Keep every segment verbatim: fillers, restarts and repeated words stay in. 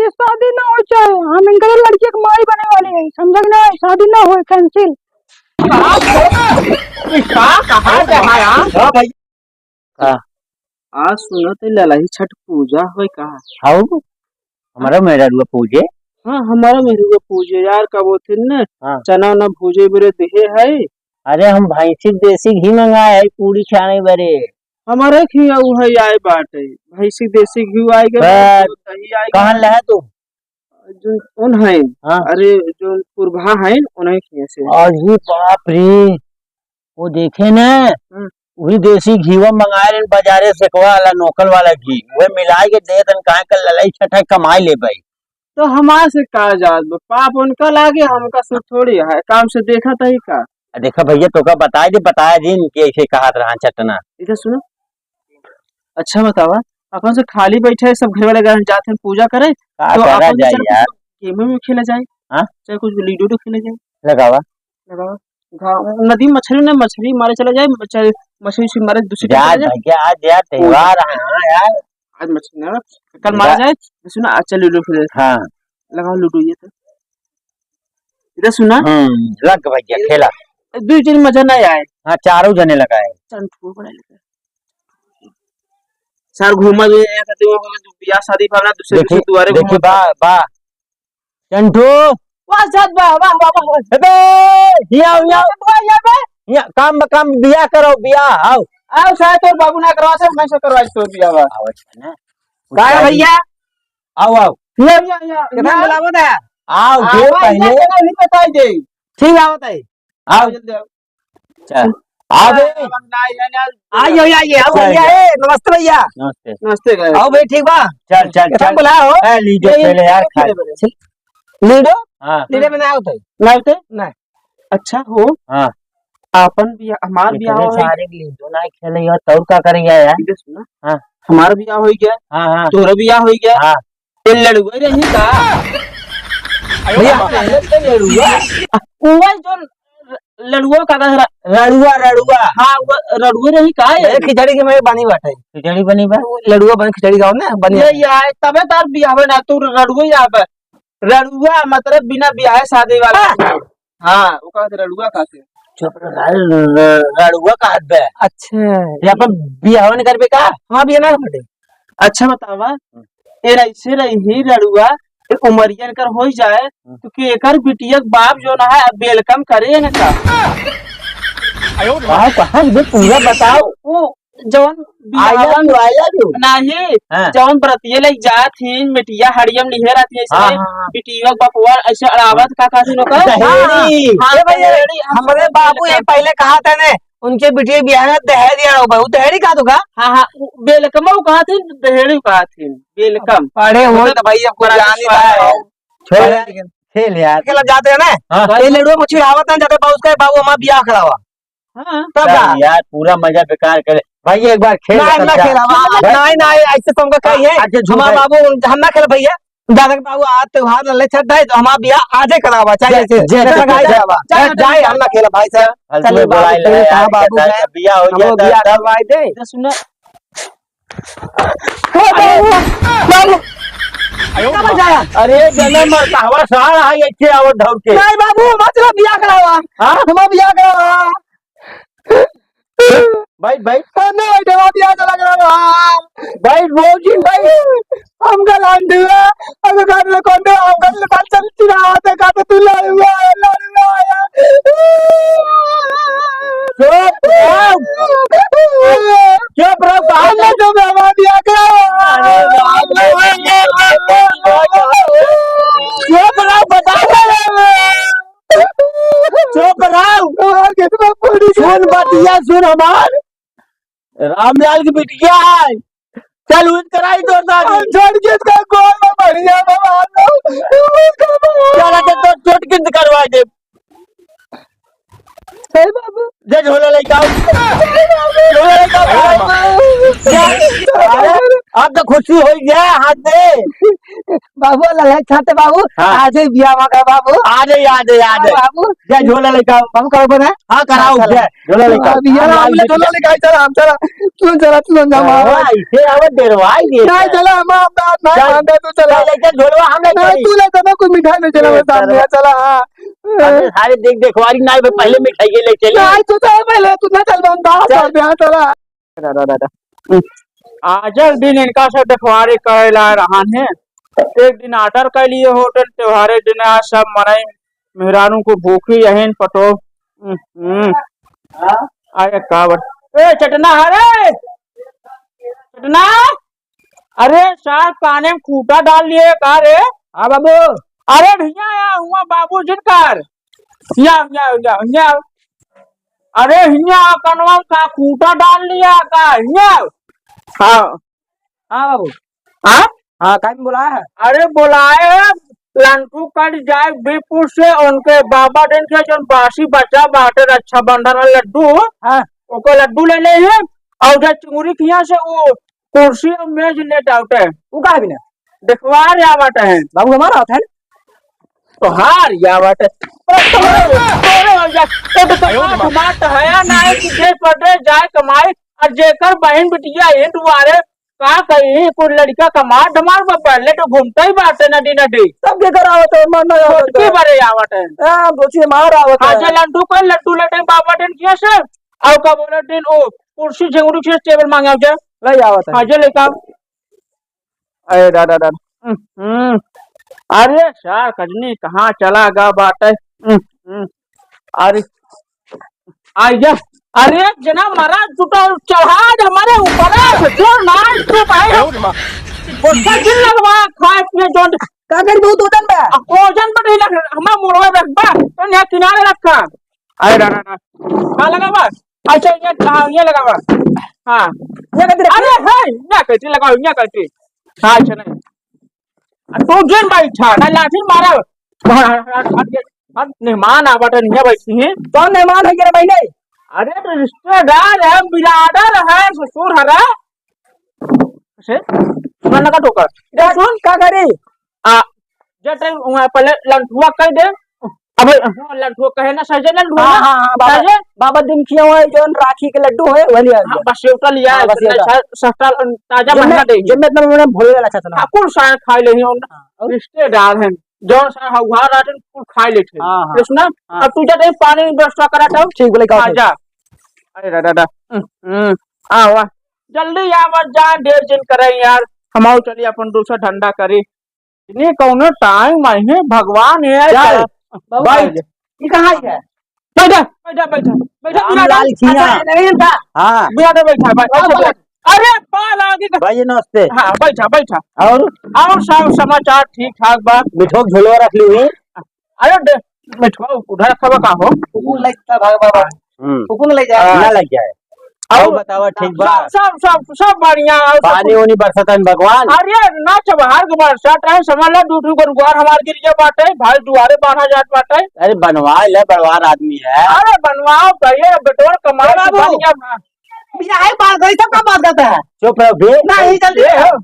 शादी ना हो चाहे, हम इनकर लड़की के माई बने वाली है, समझ ना आए, शादी ना हो, cancel। का, कहाँ से आया? हाँ भाई। का? आज सुनत है ललही छठ पूजा होय का? हाउ, हमारा मेहरारुआ पूजे। हाँ, हमारा मेहरारुआ पूजे यार, का बोलते न, हाँ। चना उना भूजे बरे देहे है। अरे, हम भैंसी के देसी घी मंगाए है पूरी छाने बरे। हमारे खिया उ है आए बाटे, भैंसी देसी घी आए के बस। दही आए के। कहाँ ले है तू? जो उन है, हाँ। अरे, जो पुरभा है, उन्हें खिया से। अरे बाप रे, वो देखे न, हम्म। वही देसी घीवा मंगाए रहे बाजारे से, को वाला नोकल वाला घी, वह मिलाए के दे तन, काहे का ललही छठ है, कमाई ले भाई। तो हमार से का जात बा? पाप उनका लागे, हमका से थोड़ी है, काम से देखा तही का। आ, देखा भैया, तोका बताए दे, बताए दिन कि ऐसे कहत रहा चटना। इधर सुनो, अच्छा बतावा, अपन से खाली बैठे सब घर वाले घर जात हैं पूजा करे, का तो करा अपन जाए चाहे यार? कुछ game में खेला जाए, हाँ? चाहे कुछ लूडो खेला जाए। लगावा। लगावा। घा-, नदी मछली ना, मछली मारे चला जाए, चाहे मछली उछली मारे दूसरी तरफ जा चला जाए। भैया, आज यार त्योहार है, हाँ यार। आज मछली ना, कल मारा जा- जाए, सुना, आज चल लूडो खेले। हाँ। लगाओ लूडो ये तो। इधर सुना। हम्म, लग भैया, खेला। दू जन मजा ना आए। हाँ, चारों जने लगाए। चल, ठुआ बड़ा लगा। सर घूमा भी है, कहते हो, बियाह शादी भावना दूसरे देखी, दूसरे दुआरे देखी, घूमा। बा, बा। चंटू। वाह, साथ बा, वाह, वाह, वाह, वाह। अबे, हिया, हिया। वाह, हिया बे। हिया, काम बा, काम, बियाह करो, बियाह, आओ। आओ, साथ तोर बाबू ना करवा से, मैं से करवा तोर बियाह बा। आओ, अच्छा ना। काय भैया? आओ, आओ। हिया, हिया, हिया। कितना हिया। बुलावत है? आओ, आओ, दे आओ, पहले। हिया, हिया, बताई दे। ठीक आवत है। आओ। आओ जल्दी आओ। चल। आओ बे। नहीं, नहीं, नहीं, आइए, आइए, आइए, आओ चल, भैया, चल। ए, नमस्ते भैया। नमस्ते। नमस्ते भैया। आओ भाई, ठीक बा? चल, चल, कितना चल। बुलाओ? ए, लीडो ये खेले यार, ये खाए। खेले बड़े। लीडो? हाँ। लीडो में ना होते। ना होते? ना। अच्छा हो। हाँ। आपन भी, हमार भी इतने आओ है। सारे लीडो ना खेले यार, तो और का करेंगे यार? इधर सुना। हाँ। हमार भी आओ हो गया। हाँ, हाँ। तोरा भी आओ हो गया। हाँ। ये लड़ुआ रही का? भैया, लड़ुआ? उवा जो लड़ुआ का कहत रहा। रड़ुआ, रड़ुआ। हाँ, वो रड़ुआ रही का ये? ये खिचड़ी के में बनी बाटे। खिचड़ी बनी बा? वो लड़ुआ बन खिचड़ी गाओ ना, बनी ये बाटे। यार, तबे तार बियाह ना, तू रड़ुआ ही आप। रड़ुआ मतलब बिना बियाह शादी वाला। हाँ। हाँ, वो कहत रड़ुआ कहते। चुप रह, र-, र-, रड़ुआ कहत बे। अच्छा। ये अपन बियाह नहीं करबे का? हाँ, बियाह ना करबे। अच्छा बतावा, हम्म। ए ऐसे रही रड़ुआ, ए उमरिया इनकर होई जाए, हम्म। तो के एकर बिटिया के बाप जो ना है, अब welcome करे न का? आयो रे। कहाँ, कहाँ, ये पूरा बताओ। वो जौन आया बियाहन तू, आया तू। नाही, हाँ। जौन बरतिये लग जात ही, मिटिया हड़ियम लिहे रहती है, हाँ, ऐसे हाँ, हाँ। बिटिया के बपुआ ऐसे अड़ावत का कहती लोग का? दहेड़ी। हाँ, ए भैया, दहेड़ी, हम हमरे समझ बाबू गए। ये पहले कहा था ने, उनके बिटिया बियाह में दहेड़ी आयो बा, उ दहेड़ी का दुका? हाँ, हाँ, उ बेलकमो कहा थे, दहेड़ी कहा थे, बेलकम। पढ़े हो मतलब तो भैया कुछ बड़ा जान ही विश्वास रहा है। है। छोड़ अरे, यार, खेल यार। खेल अब जाते हैं ना? हाँ। ये लड़ुआ मछली आवत है, जाते बाबू उसका बाबू हमारा बियाह करावा। हाँ। तब चल का? यार, पूरा मजा बेकार करे। भाई, एक बार खेल ना, हम खत्म ना कर। खेला, हम ना, भाई, ना, ना, ऐसे तो हमका कही है। अच्छा, झूठ हमारा है। बाबू, हम ना खेला भैया। दादा के बाबू, आज त्योहार लल्ले छठ है, तो हमारा बियाह आजे करावा, चाहे जे, जैसे, जे, जैसे जे, गाय जे, करावा। जे, चाहे जाए, हम ना खेला भाई साहब। फालतू चलिए में बोलाए बाबू, ले, कहाँ यार, बाबू इधर गए? बियाह हो हम गया, लोग तब, बियाह तब। करवाए दे। इधर सुना। ओ बाबू, बाबू। अरे, जनम मर कहवा सार है, ऐसे आवत धौर के। नहीं बाबू, मतलब बियाह करावा। हाँ? हमारा बियाह करावा। बैठ, बैठ। हम ना बैठे, हम बियाह ना लग रहा। बैठ, बाबूजी, बैठ। हम कल आंधुआ, हम घर में कौन दो, हम घर में कल चल चिढ़ा होते, कहते तू लड़ुआ है, लड़ुआ है। चुप रहो। चुप रहो, कहा हम ना जो मैं हमारा बियाह करावा। अरे बाप रे। चुप रहो, बता दे। चुप रहो। हमार कितना बड़ी सुन बतिया, सुन हमार। रामलाल की बिटिया है। चल, उठ कराई तोर दादी। हम छोड़ के इसका गोल में बढ़िया बना दो। चल, आके तो चोट किंद करवा दे। हे बाबू। जे झोला लेके आओ। झोला लेके आओ। जा। अरे, अब तो खुशी हो गया, हाथ दे। बाबू, लल्ला छाटे बाबू, हाँ। आ जाए बियाह में का बाबू। आ जाए, आ जाए, आ जाए। बाबू। जा झोला लेके आओ। बाबू, करो बना। हाँ, कराओ, हाँ, चला। जा, झोला लेके आओ। हाँ, बियाह में हाँ, हम ले झोला लेके आओ, चला, हम चला। तू चला, तू समझा, हाँ, मामा। इसे आवत डेरवाई दे। नहीं, चला, हम, हम, हम, नहीं, चल। हम, तू चला। चल, लेके झोलवा हम ले नहीं, चली। तू ले चला, कुछ मिठाई नहीं चला, ए, बस सामने, चला। चला, हाँ। अरे, सारे देख, देखवारी नहीं, भाई, पहले मिठाई ये ले चली। नहीं, तू चल पहले, तू ना चल, हम दांत चल। काट दे, हाँ, चला। रा, रा, रा, रा। आज एक दिन इनका से देखवारी करे ला रहन है। एक दिन order कर लिए होटल, त्योहारे दिन आज सब मनई मेहरारू को भूखी यहीन पटो। हम्म, हम्म। अरे का बात। ए, चटना है रे? चटना? अरे सार, पानी में खूंटा डाल लिए का रे? हाँ बाबू। अरे भैया, या हुआ बाबू जिनकर। या, या, या, या। अरे हिया कनवा का खूंटा डाल लिया का हिया? हाँ। हाँ बाबू। हाँ? हाँ, काहे में बुलाया है? अरे बुलाए हैं, लंठू कट जाए बीपुर से, उनके बाबा दिन के जौन बासी बचा बाटे रक्षाबंधन में लड्डू, हाँ। ओको लड्डू ले ले हैं, और उधर चिंगुरी खिया से वो कुर्सी और मेज लेट आउट है। उ काहे बिना? देखवार आवत है। बाबू हमार आवत है। तोहार आवत है। अरे तोरे, तोरे हो जा। तो, तो तोहार दिमाग तो है ना है कि देश परदेश जाए कमाए, और जेकर बहन बिटिया है दुआरे, का कही, कोई लड़का कमा धमार बा, पहले तो घूमते ही बाटे नदी नदी। तब के कर आवत है, मार ना आवत छोटकी है। बारे आवत है। हाँ, दोची मार आवत हाँ, है। जे लड्डू को लड्डू लटे बाबा दिन किया से, और का बोले दिन ओ, कुर्सी झंगड़ू से टेबल मांगे आवत है। ले आवत है। हाँ, जे लेकर अरे दादा, दादा। हम्म, हम्म। अरे सार कजनी कहाँ चला गा बाटे? हम्म, हम्म। अरे, आ गया। अरे जना मरा जुटा चढ़ा दे हमारे ऊपर, जो नाच तो भाई। उसका दिल लगवा खाए पिए जो का करी बहुत वजन बा। आ, वजन पर नहीं लग, हमारा मुड़वा रख बा, तो यहाँ किनारे रखा। अरे दादा, दादा। हाँ, लगावा। अच्छा, ये, हाँ, ये लगावा। हाँ। ये कथी रखी? अरे, है, ये कथी लगावा, ये कथी। हाँ, अच्छा, नहीं। आ, तू जिन बैठा, ना लाठी मारा। हट, हट, हट, हट, हट, मेहमान आवत है, नहीं बैठी हैं। कौन मेहमान है, ये बहने? अरे, तो रिश्तेदार है, बिरादर है, ससुर है रे। से? सुना ना का ठोकर। ए, सुन। का करी? आ, जे टाइम वहाँ पहले लंठुआ कह दे। अबे, हाँ, लंठुआ कहे ना, सहजे लंठुआ हाँ, ना? हाँ, हाँ, बाबा, सहजे? बाबा दिन किया हुआ है, जौन राखी के लड्डू है, वही लिया हाँ, लिया। बस सेवटा लिया हाँ, है, बस सेवटा। स-, सस्ता, ताजा जिनमें, महंगा दे। जिनमें इतना मैंने भोले वाला अच्छा सुना। हाँ, कुल सारे खाए ले ही, हाँ, और? रिश्तेदार हैं, जौन सारे हौहार रहते हैं, कुल खाए लेते हैं। हाँ, हाँ। तो सुना, हाँ। अब तू जा, पानी व्यवस्था करा था। ठीक, बोले, हाँ, जा। अरे दादा, दादा। हम्म, हम्म। आ, वाह। जल्दी आवा जा, देर जिन करे यार। हम आओ चलिए अपन दूसरा धंधा करी। इन्हें कौनो टाइम आई है, भगवान है। चल, बाबू बैठ। भाई, ये कहाँ है? बैठा, बैठा, बैठा, बैठा, रामलाल बिरादर। खिया। अच्छा, नहीं था। हाँ। बिरादर बैठा, बैठा, हाँ, बैठा। अरे, बाल आगे का। भाई, नमस्ते। हाँ, बैठा, बैठा। और? और सब समाचार ठीक ठाक बा। मिठो झोलवा रख ली हुई। अरे, दे, मिठवा उधर रखा बा का हो? कुकुर लग का भाग बाबा। हम्म। कुकुर लग जाए। ना लग जाए। और और बतावा, ठीक बा? सब, सब, सब, सब बढ़िया, और सब पानी कुछ। उनी बरसत है भगवान? अरे, ना चबहार के बरसत है, समझ ला, दू ठो गरुआर हमार गिर गया बाटे, भाई दुआरे बांधा जात बाटे। अरे, बनवा ले, बड़वार आदमी है। अरे, बनवाओ, भैया, बेटवा कमाल ए बाबू। बढ़िया बा। बियाहे बाल गई, सब का बात करता है? चुप रहो बे। नहीं, जल्दी ए, करो। हो।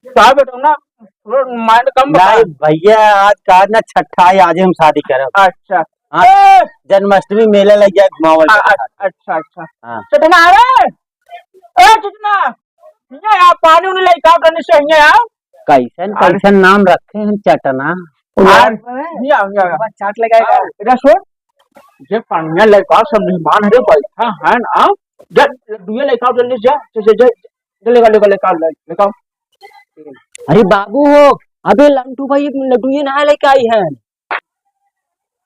का बेटा ना, थोड़ा mind कम बता। नहीं भैया, आज का ना छठा है, आज हम शादी करब। अच्छा। हाँ, ए! जन्माष्टमी मेला लग जाए, घुमावल आ, जाए। आ, अच्छा, अच्छा। हाँ। चटना, अरे! ए, चटना! हियाँ आ, पानी उनी लेके आओ, तनी से हियाँ आओ। कैसन, अरे! कैसन नाम रखे हैं, चटना? यार, हियाँ, हियाँ, हियाँ। चाट लगाएगा। हाँ, इधर सुन, जे पनिया लेके आओ, सब मेहमान हरे बैठा है ना, जा, लड्डुए लेके आओ, जल्दी जा, जा, जा, जा। ले, ले, ले, ले, ले, ले, ले। अरे बाबू हो, अबे लंटू भाई लड्डुए ना लेके आई है।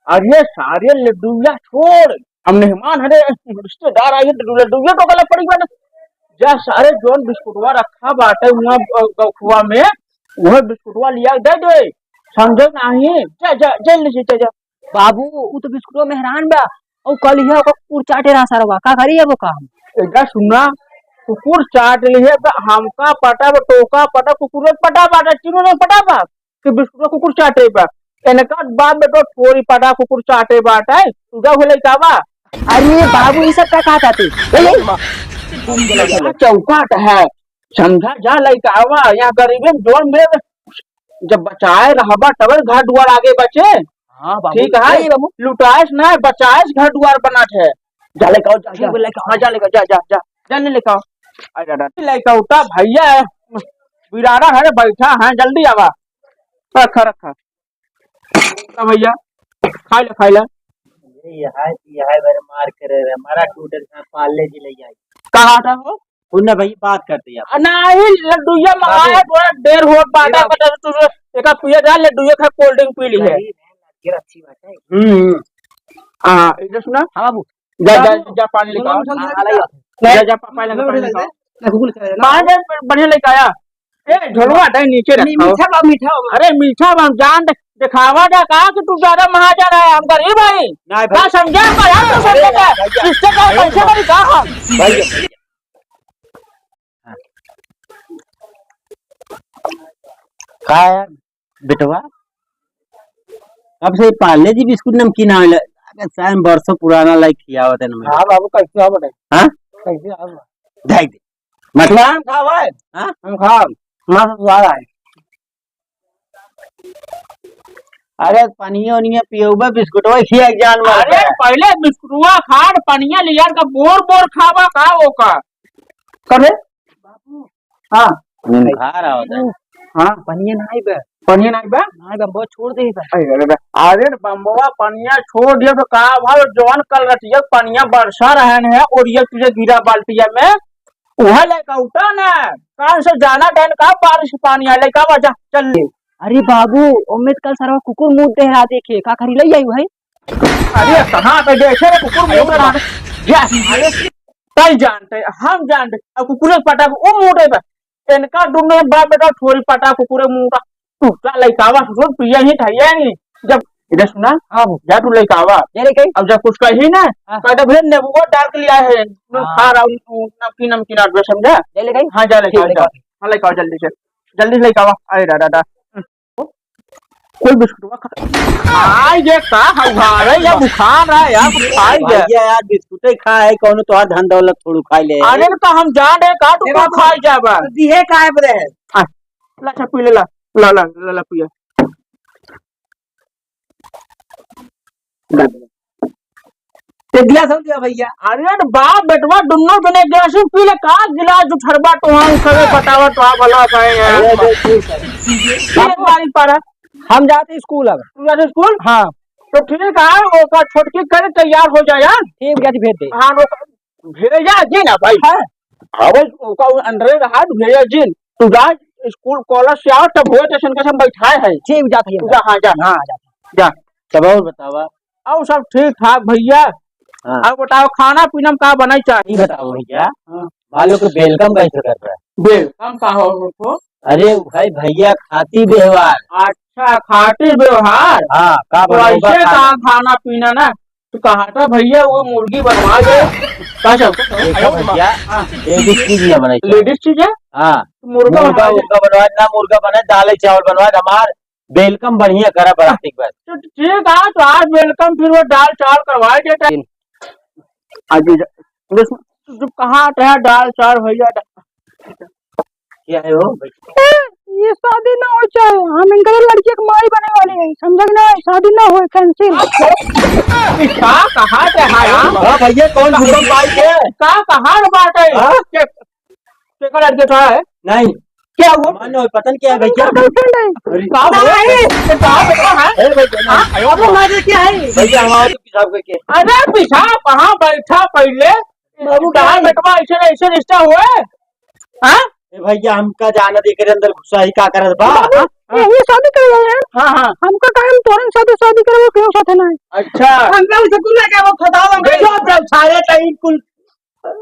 अरे सारे लड्डुया छोड़, हम मेहमान हरे, रिश्तेदार आए हैं, लड्डू, लड्डुया तो गला पड़ी बा ना। जा सारे जौन बिस्कुटवा रखा बाटे हुआ, अ, गखुआ में, वह बिस्कुटवा लिया दे दे, समझे नहीं? जा, जा, जल्दी से, जा, जा। बाबू, उ तो बिस्कुटवा में हैरान बा। और कल यह ओकर कुकुर चाटे रहा सरवा, का करी अब ओका हम? एका सुना, कुकुर चाट लिहे त हमका पटा बा, तोका पटा, कुकुर पटा बाटा, तीनों ने पटा बा कि बिस्कुटवा कुकुर चाटे बा। इनका बाप बेटो थोड़ी पटा कुकुर चाटे बाटा है, तू जा हो लइका बा। अरे बाबू, ये सब का कहता तू? ए, चौकाट है, समझा जा लइका बा, यहाँ गरीबे में जोर में, जब बचाए रहबा तब घर दुआर आगे बचे। हाँ बाबू, ठीक है, सही बाबू। लुटाएस ना, बचाएस घर दुआर बनात है। जा लेके आओ, जा, ठीक जा। है, लेके आओ। हाँ, जा लेके, जा, जा, जा, जा ले लेके आओ। आ जा, जा। लेके आओ, उठा भैया है, बिराड़ा है, बैठा है, जल्दी आवा। रखा, रखा। उठा भैया, खाई ले, खाई ले। ये है, ये है, मेरे मार करे रे, मारा टूटे से पार्ले जी ले आई। कहाँ था वो? उन्ना भाई बात करते हैं आप। आ, नाही, लड्डूया मंगाया, बाबू। थोड़ा देर होत बाटा, ये बाबू। बता, तू एका पिया जा, लड्डूया खा, cold drink पी ली है। गरीब है, लड़की अच्छी बात है। हम्म, हम्म। हाँ, इधर सुना। हाँ बाबू। जा, जा, बाबू। जा, पानी लेके आओ। हाँ, हाँ, हाँ, हाँ। जा, जा, पा-, पानी लेके, पानी लेके आओ। ना, कुकुर खाएगा ना। पानी बढ़िया लेके आया। ए, झोलवा दे नीचे मी-, रखो। मीठा बा, मीठा बा। अरे, मीठा बा, जान दे-, दिखावा जा का कि तू ज्यादा महाजन है, हम गरीब है। नहीं भाई। का समझा का यार, तू समझे का? भैया। रिश्ते का कैसे करी का हम? भैया। का यार, बेटवा? अब से पार्ले जी बिस्कुट नमकीन आवे ला-, अरे, साहब, बरसों पुराना लाइक खियावत है ना मैं। हाँ बाबू, कैसे हो बेटा? हाँ? कैसे हो? जाए दे। मतलब? हम खाओ भाई। हाँ? हम खाओ। मस्त स्वाद आए। अरे, पनिया उनिया पियउबा, बिस्कुटवा खिया के जान मार अरे, दे। पहिले बिस्कुटवा खा, पनिया लिया के बोर बोर खावा का ओका। करे? हाँ। निखार आवत है। हाँ। पनिया नाई बा। पनिया नाई बा? नाई बा, बस छोड़ दे बा। अरे, अरे, अरे, अरे, बम्बवा पनिया छोड़ दिया तो का भाव, जवन कल रतिया पनिया बरसा रहन है और ये तुझे गिरा बाल्टिया में, उहे लइका उठा ना, कान से जाना डन का बारिश पानी आ, लइका बा, जा, चल ले। अरे बाबू, ओमे त कल सरवा कुकुर मुत देहरा देखे, का करी लई आई भाई? अरे कहाँ पे देखे रे कुकुर मुत रहा? जा, अरे कल जानते, हम जानते, अब कुकुर पटा, वो मुत है बा। इनका दुनिया बाप बेटा छोरी पटा कुकुर मुत, टूटा लइका बा, ससुर पिया ही था, ये नहीं। जब इधर सुना, हाँ। जा तू लइका आवा। जा रे कहीं। अब जब कुछ कही ना, हाँ। कह दे, "भैया, नेबुआ डाल के लिया है, नू हाँ। खा रहा हूँ, तू नमकीन, नमकीन आदमी समझा?" ले ले कहीं। हाँ, जा लइका ठीक आवा, है, जा। ठीक है। हाँ, लइका आवा जल्दी से, जल्दी से लइका आवा। अरे दादा, दादा। कोई बिस्कुटवा खा, आ, ये का हवा है, ये बुखार है यार, कुछ खाई जा। भैया यार, बिस्कुटे खा है, कौनो तोहार धन दौलत थोड़ू खाई ले। अरे, तो हम जान रहे का तू ए बाबू, खाई जाबा। तो दिहे काहे बरे है? आ, ला, अच्छा, पी ले, ला, ला, ला, ला, ला, पिया। ते गिलास हम दिया भैया। अरे बाप बेटवा, दुन्नो जने गिलास में पी ले, का गिलास उठरबा तो हम सबे बतावा तो आप भला पाए हैं। अरे, अरे, ठीक है। पी ले बारी पारा। हम जाते स्कूल अब। तू जाते स्कूल? हाँ। तो ठीक है, ओका छोटकी करे तैयार हो जाए यार। ठीक है, भेज दे। हाँ, ओका भेजा जी ना भाई। हाँ। हाँ भाई, ओका अंडरे रहा, भेजा जी। तू जा स्कूल, कॉलेज से आओ, तब हुए तो इनका हम बैठाए हैं। ठीक, जात है तू जा, हाँ, जा। हाँ, जात है। जा। तब और बतावा। और सब ठीक ठाक भैया। हाँ। अब बताओ, खाना पीना में का बनाई चाहिए? ये बताओ भैया। हाँ। मान लो कि welcome कैसे कर रहा है? Welcome का हो उनको? अरे भाई, भैया खाती व्यवहार। अच्छा, खाती व्यवहार। हाँ, का तो बनौबा ऐसे खाना? का खाना पीना ना? तो कहा था भैया वो मुर्गी बनवा दे। का चल? देखा भैया, हाँ। Ladies चीज ना बनाई। Ladies चीज है? हाँ। तो मुर्गा मुर्गा, बनवा दे। मुर्गा बनवा ना, मुर्गा बने, दाल चावल बनवा, हमार welcome बढ़िया करा बराती के बाद। तो ठीक है, तो आज welcome फिर वो दाल चावल करवा देते हैं। आज ये जा-, बस तू कहाँ आता है दाल चावल भैया? क्या है वो? ये शादी ना हो चाहे, हम इनकर लड़की के माई बने वाली है, समझ ना, शादी ना हो, cancel। ये का कहा के है यार? हाँ भैया, कौन भूकंप आई के? का कहा बात है? हाँ? के, के का लड़के था है? नहीं। क्या हुआ? मान लो, पता नहीं क्या है भैया। इनका girlfriend है। अरे। का हुआ? नहीं, ये का बेटा है? अरे भैया, हाँ? नहीं। अब वो मारे क्या है? भैया, हम आओ तो पेशाब करके। अरे पेशाब कहाँ, बैठा पहले। बाबू, कहाँ क्या है? बेटवा, ऐसे, ऐसे रिश्ता हुआ है? हाँ? ए भैया, हमका जाना दे, एकरे अंदर घुसा ही का करत बा? बाबू, हाँ? यही शादी कर रहे हैं। हाँ, हाँ। हमका टाइम तोरन शादी, शादी करे, वो क्यों साथ है ना? अच्छा। हमका उसे कुल लगा, वो खटावा में। देखो, जब सारे टाइम कुल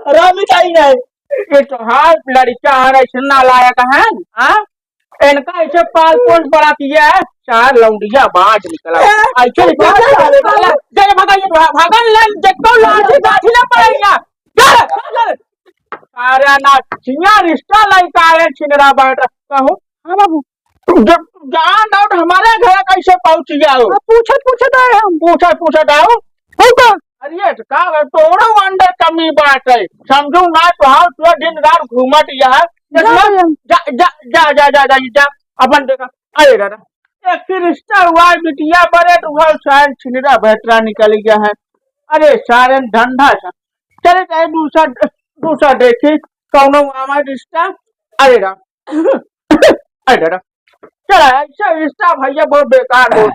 हरामी का ही नहीं। ये तो हाँ, लड़का है, ऐसे नालायक है, हाँ? इनका ऐसे पाल पोस बड़ा किया है, चार लौंडिया बाज निकला। ए, ऐसे ए, निकला, ए, निकला। ए, चल, भागा, ये भागा, भागा, ले, देखो, लाठी, लाठी ना पड़ेगा। चल, चल। अरे ना, छिया रिश्ता लइका है, छिनरा बैठ। कहो। हाँ बाबू। जब जान डाउट हमारे घर कैसे पहुंच जाओ? अब पूछत, पूछत आए हम। पूछत, पूछत आओ। हो का? अरे, तो का है, तोरो अंदर कमी बात है। समझू ना, तो हाँ, तो दिन रात घूमत यह है। जा, जा, जा, जा, जा, जा, जा, अपन देखा। अरे दादा, एक ही रिश्ता हुआ है बिटिया बरे, तो वह सारे छिनरा भैतरा निकल गया है। अरे सारे धंधा था। चले जाए दूसरा, दूसरा देखे कौनो आवा रिश्ता। अरे राम। अरे दादा, चला ऐसा रिश्ता भैया बहुत बेकार हो।